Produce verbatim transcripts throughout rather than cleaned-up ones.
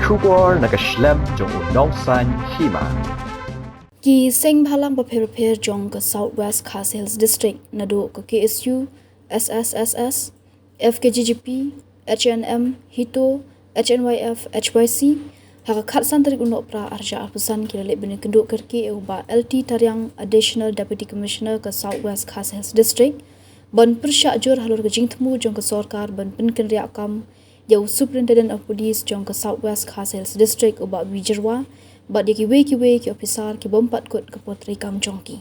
Khubor na ka shlem jong u Nongsaiñ Hima. Ki seng bhalang bapher bapher jong ka South West Khasi Hills District, naduh ka K S U, S S S S, F K J G P, H N M, HITO, H N Y F, H Y C, ha ka khatsan tarik u Nohprah arhajar arphew san ki la leit ban ïakynduh kyrkieh ïa u Bah L T Tariang, Additional Deputy Commissioner ka South West Khasi Hills District, ban pyrshah jur halor ka jingthmu jong ka sorkar ban pynkynriah kam ïa u Superintendent of Police jong ka South West Khasi Hills District u Bah W Jyrwa, bad ïa kiwei kiwei ki ophisar ki bym pat kut ka por treikam jong ki.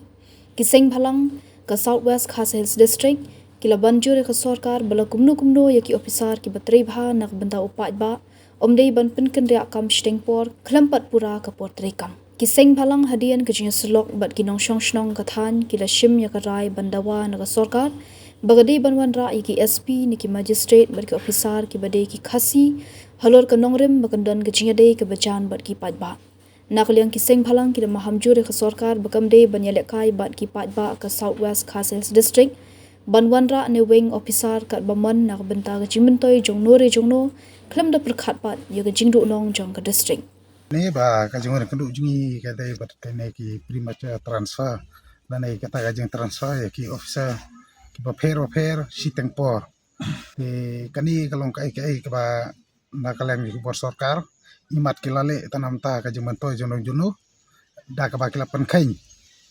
Ki seng bhalang ka South West Khasi Hills District ki la ban jur ïa ka sorkar ba la kumno kumno ïa ki ophisar kiba trei bha na ka bynta u paidbah, ym dei ban pynkynriah kam shiteng por khlem pat pura ka por treikam. Ki seng bhalang hadien ka jingïasyllok bad ki nongshong shnong ka thaiñ ki la shim ïa ka rai ban dawa na ka sorkar ba ka dei ban wanrah ïa ki S P ne ki magistrate bad ki ophisar kiba dei ki Khasi halor ka nongrim ba kan don ka jingïadei kaba jan bad ki paidbah. Na ka liang ki seng bhalang ki la maham jur ïa ka sorkar ba kam dei ban ïalehkai bad ki paidbah ka South West Khasi Hills District ban wanrah ne weng ophisar katba mon na ka bynta ka jingmyntoi jong no re jong no, khlem da pyrkhat pat ïa ka jingduhnong jong ka district. Ne ba ka jingwan kynduh jong ngi ka dei bad kane ki premature transfer, lane kata ka jingtransfer ïa ki ophisar kiba pher bapher shiteng por. Te kane ka long kaei kaei kaba na ka liang ki bor sorkar, imat ki la leh tang namar ka jingmyntoi jong no jong no, da kaba ki la pynkheiñ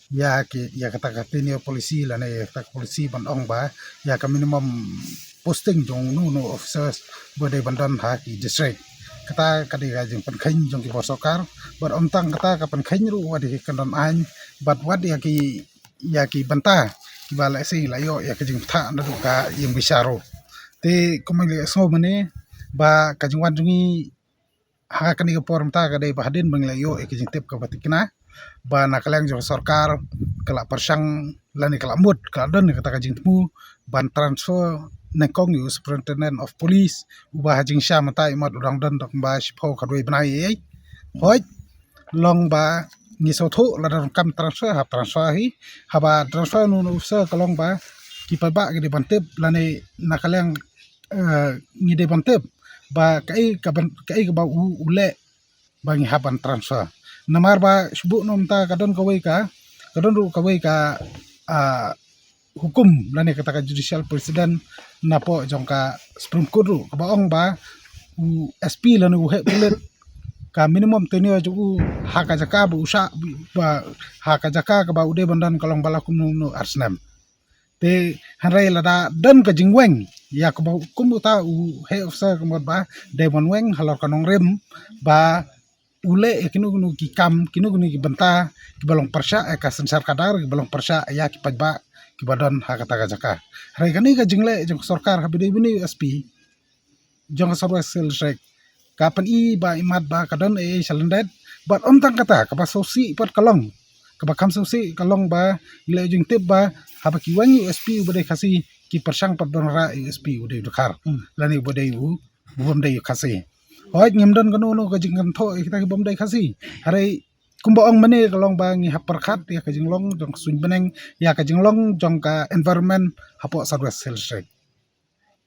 ïa ki, ïa kata ka tenure policy lane ïa kata ka policy ban ong ba ïa ka minimum posting jong no no officers ba dei ban don ha ki district. Kata ka dei ka jingpynkheiñ jong ki bor sorkar, bad ym tang kata, ka pynkheiñ ruh wat ïa ki kyndon aiñ, bad wat ïa ki, ïa ki bynta kiba lehse la ïoh ïa ka jingbthah naduh ka ïing bishar ruh. Te kumba ngi la ïohsngew mynne ba ka jingwan jong ngi ha kane ka por mynta ka dei ba hadien ba ngi la ïoh ïa ka jingtip kaba thikna ba na ka liang jong ka sorkar ka la pyrshang lane ka la mut, ka la don kata ka jingthmu ban transfer nyngkong ïa u Superintendent of Police uba ha jingshisha mynta imat u dang don tang ba shiphew khatwei bnai ei. Hooid, long ba ngi sngewthuh lada ruh kam transfer, hap transfer hi. Haba transfer no no officer ka long ba ki paidbah ki dei ban tip lane na ka liang, eh, ngi dei ban tip ba kaei ka ban, kaei kaba u, u leh ba ngi hap ban transfer. Namar ba shu buh no mynta ka don kawei ka, ka don ruh kawei ka, ah, hukum lane kata ka judicial precedent napoh jong ka Supreme Court ruh kaba ong ba u S P lane u heh pulit ka minimum tenure jong u ha ka jaka ba u shah, ba ha ka jaka kaba u dei ban don ka long ba la kumno kumno ar snem. Te hynrei lada don ka jingweng ïa kaba kum uta u heh officer ka mut ba dei ban weng halor ka nongrim ba u leh ïa kino kino ki kam, kino kino ki bynta kiba long pyrshah ïa ka synshar khadar, kiba long pyrshah ïa ki paidbah kiba don ha kata ka jaka. Hynrei kane ka jingleh jong ka sorkar haba dei bynta u S P jong ka South West Khasi Hills District ka pyni ba imat ba ka don ei ei shalyndet, bad ym tang kata, kaba sngewsih pat ka long, kaba kham sngewsih ka long ba ngi la ïoh jingtip ba haba ki weng ïa u S P uba dei Khasi ki pyrshang pat ban wanrah ïa u S P uba dei u Dkhar, hmm, lane uba dei u, u bym dei u Khasi. Hooid, ngim don kano kano ka jingkynthoh ïa kita ki bym dei Khasi. Hynrei kumba ong mynne ka long ba ngi hap pyrkhat ïa ka jinglong jong ka suiñ bneng, ïa ka jinglong jong ka environment hapoh South West Khasi Hills District.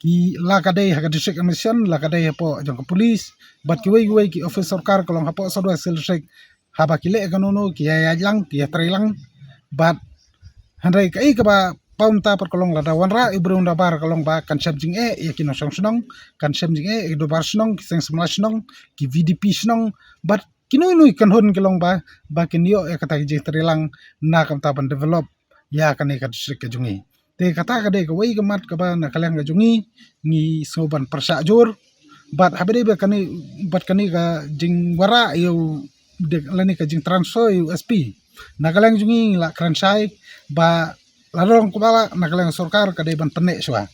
Ki la ka dei ha ka District Administration, la ka dei hapoh jong ka police, bad kiwei kiwei ki office sorkar ka long hapoh South West Khasi Hills District, haba ki leh kano kano ki ïa ïaid lang, ki ïatrei lang. Bad hynrei kaei kaba paw mynta pat ka long lada wanrah ïa u briew nabar ka long ba kan shem jingeh ïa ki nongshong shnong, kan shem jingeh ïa ki dorbar shnong, ki seng samla shnong, ki V D P shnong, bad kino kino ki kynhun ki long ba, ba kin ïoh ïa kata ka jingtrei lang na ka bynta ban develop ïa kane ka district ka jong ngi. Te kata ka dei kawei ka mat kaba na ka liang ka jong ngi ngi sngew ban pyrshah jur. Bad haba dei ba kane, bad kane ka jingwanrah ïa u, lane ka jingtransfer ïa u S P, na ka liang jong ngi ngi la kren shai ba la long kumba lah, na ka liang sorkar ka dei ban pynneh shuwa.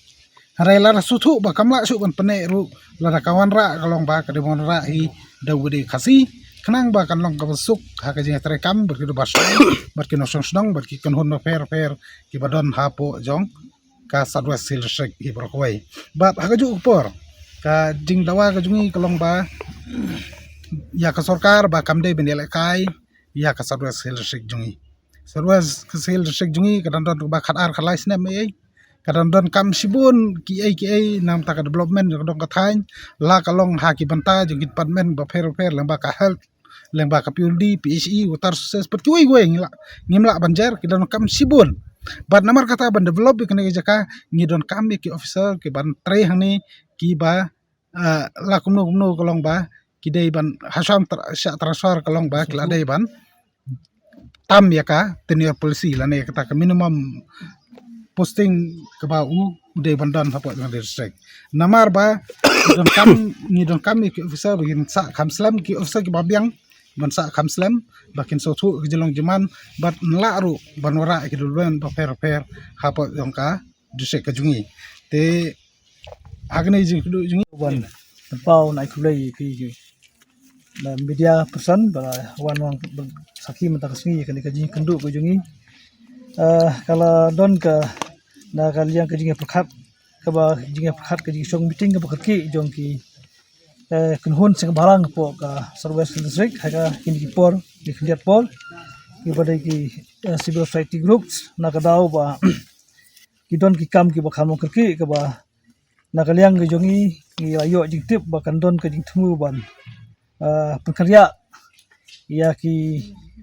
Hynrei lada sngewthuh ba kam lah shuh ban pynneh ruh, lada ka wanrah ka long ba ka dei ban wanrah hi da uba dei Khasi, khnang ba kan long kaba suk ha ka jingïatrei kam bad ki dorbar shnong, bad ki nongshong shnong, bad ki kynhun bapher bapher kiba don hapoh jong ka South West Khasi Hills District hi baroh kawei. Bad ha kajuh ka por ka jingdawa ka jong ngi ka long ba ïa ka sorkar ba kam dei ban ïalehkai ïa ka South West Khasi Hills District jong ngi. South West Khasi Hills District jong ngi ka dang don ba khatar khatlai snem ei ei. ka dang donkam shibun kiei kiei namar ka development jong ka thaiñ, la ka long ha ki bynta jong ki department bapher bapher, lyngba ka health, lyngba ka P W D, P H E, water resources, pat kiwei kiwei ngi la, ngim lah ban jer, ki donkam shibun. Bad namar kata ban develop ïa kane ka jaka, ngi donkam ïa ki officer ki ban trei hangne, kiba, ah, la kumno kumno ka long ba ki dei ban, hashwa tra-, shah transfer ka long ba ki la dei ban tam ïa ka tenure policy lane kata ka minimum posting kaba u dei ban don hapoh jong ka district. Namar ba ngi donkam, ngi donkam ïa ki officer ba kin sah kham slem, ki officer kiba biang ban sah kham slem, ba kin sngewthuh ïa ki jinglong jingman, bad ngi lah ruh ban wanrah ïa ki development bapher bapher hapoh jong ka district ka jong ngi. Te ha kane ka jingkynduh jong ngi, wan pynpaw, nai khublei ïa phi, na media person ba la wan, wan sakhi mynta ka sngi ïa kane ka jingkynduh ka jong ngi. Ah, ka la don ka, na ka liang ka jingïapyrkhat, kaba jingïapyrkhat ka jingshong meeting kaba kyrkieh jong ki, eh, kynhun seng bhalang hapoh ka South West District ha kine ki por, ki khyndiat por, kiba dei ki, eh, civil society groups, na ka daw ba ki don ki kam kiba kham long kyrkieh, kaba na ka liang ka jong ngi, ngi la ïoh jingtip ba kan don ka jingthmu ban, ah, pynkynriah ïa ki,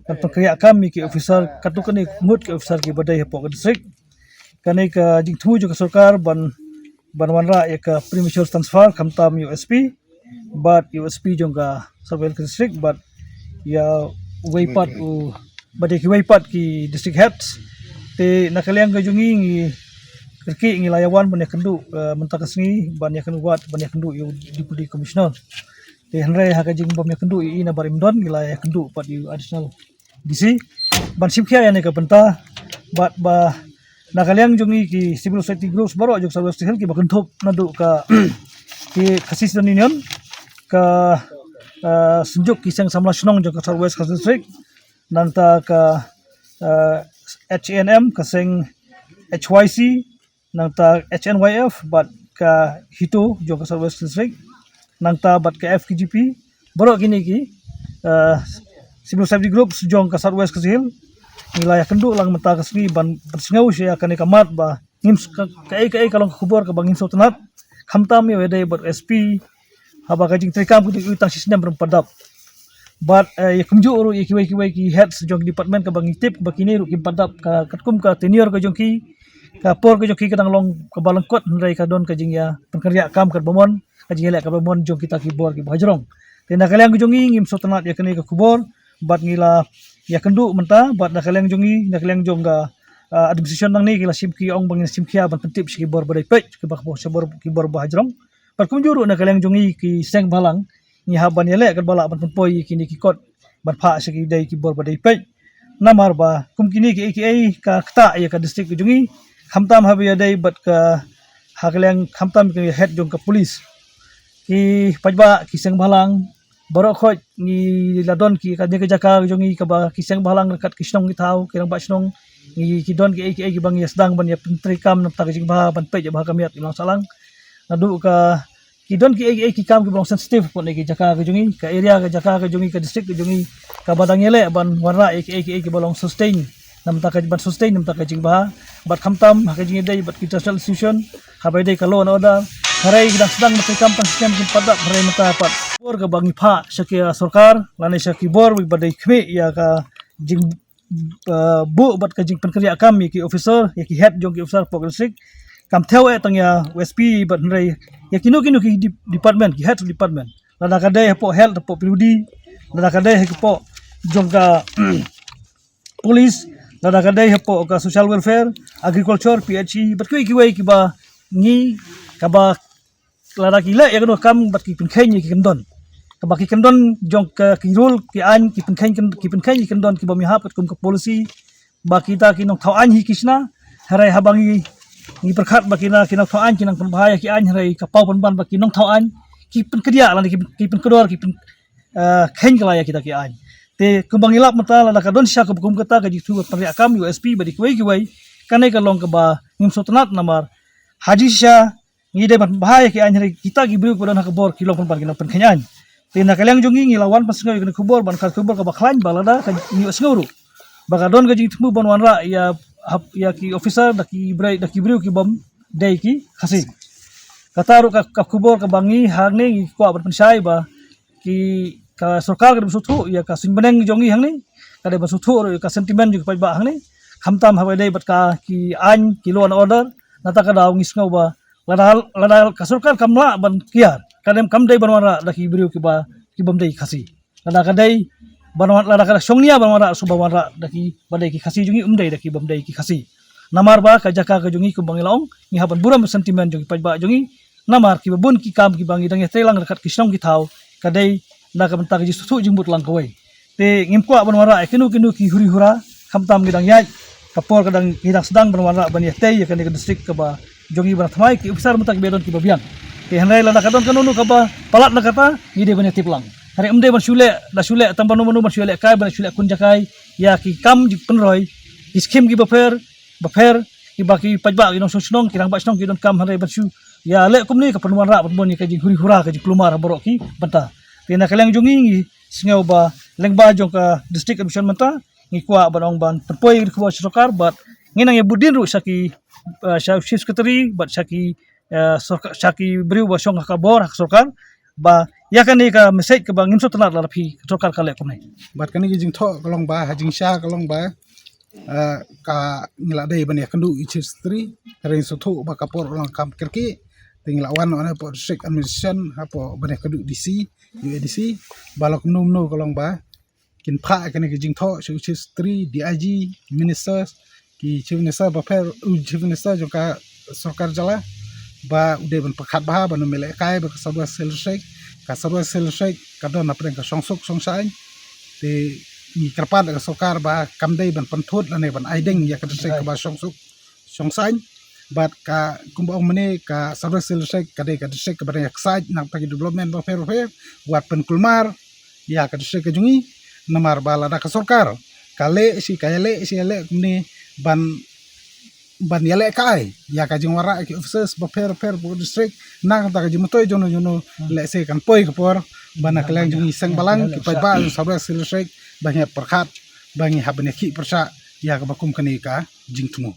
ban pynkynriah kam ïa ki officer, katto katne ngut ki officer kiba dei hapoh ka district. Kane ka jingthmu jong ka sorkar ban, ban wanrah ïa ka premature transfer, khamtam ïa u S P bad ïa u S P jong ka South West District, bad ïa uwei pat u, bad ïa kiwei pat ki district heads. Te na ka liang ka jong ngi, ngi kyrkieh, ngi la ïawan ban ïakynduh, eh, mynta ka sngi, ban ïakynduh, ban ïakynduh ïa u Deputy Commissioner. Te hynrei ha ka jingbym ïakynduh ïa i na Barim Don, ngi la ïakynduh pat ïa u Additional D C ban shim khia ïa kane ka bynta, bad ba na ka liang jong ngi ki civil society groups baroh jong South West Khasi Hills kiba kynthup naduh ka, ki Khasi Student Union, ka, ah, Synjuk ki Seng Samla Shnong jong ka South West Khasi District, nangta ka, ah, H A N M, ka Seng H Y C, nangta H N Y F bad ka HITO jong ka South West District, nangta bad ka F K G P, baroh kine ki, eh, civil society groups jong ka South West Khasi Hills, ngi la ïakynduh lang mynta ka sngi ban pynsngew sha ïa kane ka mat ba ngim s-, ka, kaei kaei ka long ka khubor kaba ngim sngewtynnat, khamtam ïa u dei bad S P, haba ka jingtrei kam ka jong u tang shi snem ruh ym pat dap. Bad, eh, ïa kumjuh ruh ïa kiwei kiwei ki heads jong department kaba ngi tip ba kine ruh kim pat dap, ka, katkum ka tenure ka jong ki, ka por ka jong ki ka dang long kaba lyngkot, hynrei ka don ka jingïapynkynriah kam kaba mon, ka jingïaleh kaba mon jong kita ki bor kiba hajrong. Te na ka liang ka jong ngi ngim sngewtynnat ïa kane ka khubor, bad ngi la ïakynduh mynta, bad na ka liang jong ngi, na ka liang jong ka, ah, administration nangne ki la shim, ki ong ba ngin shim khia ban pyntip sha ki bor ba dei peit, kiba, ki bor, ki bor ba hajrong. Bad kumjuh ruh na ka liang jong ngi ki seng bhalang, ngi hap ban ïaleh katba lah ban pynpoi ïa kine ki kot ban phah sha ki dei ki bor ba dei peit. Namar ba kum kine kiei kiei ka ktah ïa ka district ka jong ngi, khamtam haba ïadei bad ka, ha ka liang khamtam ka head jong ka police, ki paidbah, ki seng bhalang, baroh khoit ngi la don ki, kane ka jaka ka jong ngi kaba ki seng bhalang ryngkat ki shnong ki thaw, ki rangbah shnong, ngi, ki don kiei kiei kiba ngi ïa sdang ban ïa pyntreikam na bynta ka jingbha, ban peit ïa bha ka miat ïa u nongshong sahlang. Naduh ka, ki don kiei kiei ki kam kiba long sensitive hapoh kane ka jaka ka jong ngi, ka area ka jaka ka jong ngi, ka district ka jong ngi, kaba dang ïaleh ban wanrah ïa kiei kiei kiba long sustain na bynta ka, ban sustain na bynta ka jingbha. Bad khamtam ha ka jingïadei bad ki international institution, haba ïadei ka law and order, hynrei ki dang sdang ban treikam tang shi snem kim pat dap, hynrei mynta pat bor kaba ngi phah sha ki, ah, sorkar lane sha ki bor ba dei khmih ïa ka jing, ah, buh bad ka jingpynkynriah kam ïa ki officer, ïa ki head jong ki officer hapoh ka district. Kam thew eh tang ïa u S P bad, hynrei ïa kino kino ki dep-, department, ki head of department, lada ka dei hapoh health, hapoh P W D, lada ka dei hapoh jong ka police, lada ka dei hapoh ka social welfare, agriculture, P H E, bad kiwei kiwei kiba ngi, kaba lada ki leh ïa kano ka kam bad ki pynkheiñ ïa ki kyndon, kaba ki kyndon jong ka, ki rule, ki aiñ, ki pynkheiñ, ki pynkheiñ ïa ki kyndon kiba ym ïahap katkum ka policy, ba kita ki nongthaw aiñ hi ki shna. Hynrei haba ngi, ngi pyrkhat ba kine ki nongthaw aiñ ki nang pynbha ïa ki aiñ, hynrei ka paw pynban ba ki nongthaw aiñ ki pynkynriah lane ki, ki pynkynriah, ki pyn, eh, kheiñ kylla ïa kita ki aiñ. Te kumba ngi lap mynta, lada ka don shisha kaba kum kata ka jingthmu ban pynriah kam ïa u S P bad ïa kiwei kiwei, kane ka long kaba ngim sngewtynnat namar ha jingshisha ngi dei ban pynbha ïa ki aiñ, hynrei kita ki briew kiba don ha ka bor ki long pynban ki nongpynkheiñ aiñ. Te na ka liang jong ngi, ngi la wan pynsngew ïa kane ka khubor, ban, ka khubor kaba khlaiñ ba lada ka, ngi ïohsngew ruh ba ka don ka jingthmu ban wanrah ïa, hap, ïa ki officer da ki briew, da ki briew kibym dei ki Khasi. Kata ruh ka, ka khubor kaba ngi hangne ngi kwah ban pynshai ba ki, ka sorkar ka dei ban sngewthuh ïa ka suiñ bneng jong ngi hangne, ka dei ban sngewthuh ruh ïa ka sentiment jong ki paidbah hangne. Khamtam haba dei bad ka ki aiñ, ki law and order, nangta ka daw ngi sngew ba lada, lada ka sorkar kam lah ban kiar, ka dei, kam dei ban wanrah da ki briew kiba, ki bym dei Khasi. Lada ka dei ban wan-, lada ka shong nia ban wanrah, shu ban wanrah da ki ba dei ki Khasi jong ngi, ym dei da ki bym dei ki Khasi. Namar ba ka jaka ka jong ngi kumba ngi la ong, ngi hap ban burom sentiment jong ki paidbah jong ngi. Namar kiba bun ki kam kiba ngi dang ïatreilang ryngkat ki shnong ki thaw, ka dei na ka bynta ka jingsngewthuh jingmut lang kawei. Te ngim kwah ban wanrah ïa kino kino ki huri hura, khamtam ngi dang ïaid ka por ka dang, ngi dang sdang ban wanrah ban ïatei ïa kane ka district kaba jong ngi ba na thymmai, ki officer mynta kiba don kiba biang. Te hynrei lada ka don kano kano kaba palat na kata, ngi dei ban ïatip lang. Hynrei ym dei ban shu leh, da shu leh tang ba mano mano ban shu leh kai, ban shu leh khun jakai ïa ki kam jingpynroi, ki skim kiba pher bapher, kiba ki paidbah, ki nongshong shnong, ki rangbah shnong ki donkam, hynrei ban shu ïaleh kumne ka pynwanrah ban bun ïa ka jinghuri hura, ka jingkulmar ha baroh ki bynta. Te na ka liang jong ngi, ngi sngew ba lyngba jong ka District Commission mynta ngi kwah ban ong ban pynpoi ïa ka khubor sha sorkar, bad ngi nang ïa bud dien ruh sha ki, eh, sha u Chief Secretary bad sha ki, eh, sorka-, sha ki briew ba shong ha ka bor ha ka sorkar, ba ïa kane ka message kaba ngim sngewtynnat lada phi, ka sorkar ka leh kumne. Bad kane ka jingthoh ka long ba, ha jingshisha ka long ba, eh, ka ngi la dei ban ïakynduh ïa u Chief Secretary, hynrei sngewthuh ba ka por u la ong kam kyrkieh, te ngi la wan noh ne hapoh District Administration, hapoh ban ïakynduh D C, U A D C, ba la kumno kumno ka long ba kin phah ïa kane ka jingthoh sha u Chief Secretary, D I G, Minister, ki Chief Minister bapher, u Chief Minister jong ka sorkar jylla, ba u dei ban pyrkhat bha, ban ym ïalehkai bad ka South West Hill District, ka South West Hill District ka don hapdeng ka shongsuk shongsaiñ. Te ngi kyrpad ïa ka sorkar ba kam dei ban pynthut lane ban ai ding ïa ka district kaba shongsuk shongsaiñ. Bad ka kumba ong mynne, ka South West Hill District ka dei ka district kaba dang ïaksaid nangta ki development bapher bapher, wat pynkulmar ïa ka district ka jong ngi. Namar ba lada ka sorkar ka leh shi, ka ïaleh shi, ïaleh kumne ban, ban ïalehkai ïa ka jingwanrah ki officers bapher bapher hapoh district, nangta ka jingmyntoi jongno jongno, lehse kan poi ka por ba na ka liang jong ngi seng balang, ki paidbah jong South West Hill District, ba ngi hap pyrkhat, ba ngi hap ban ïakhih pyrshah ïa kaba kum kane ka jingthmu.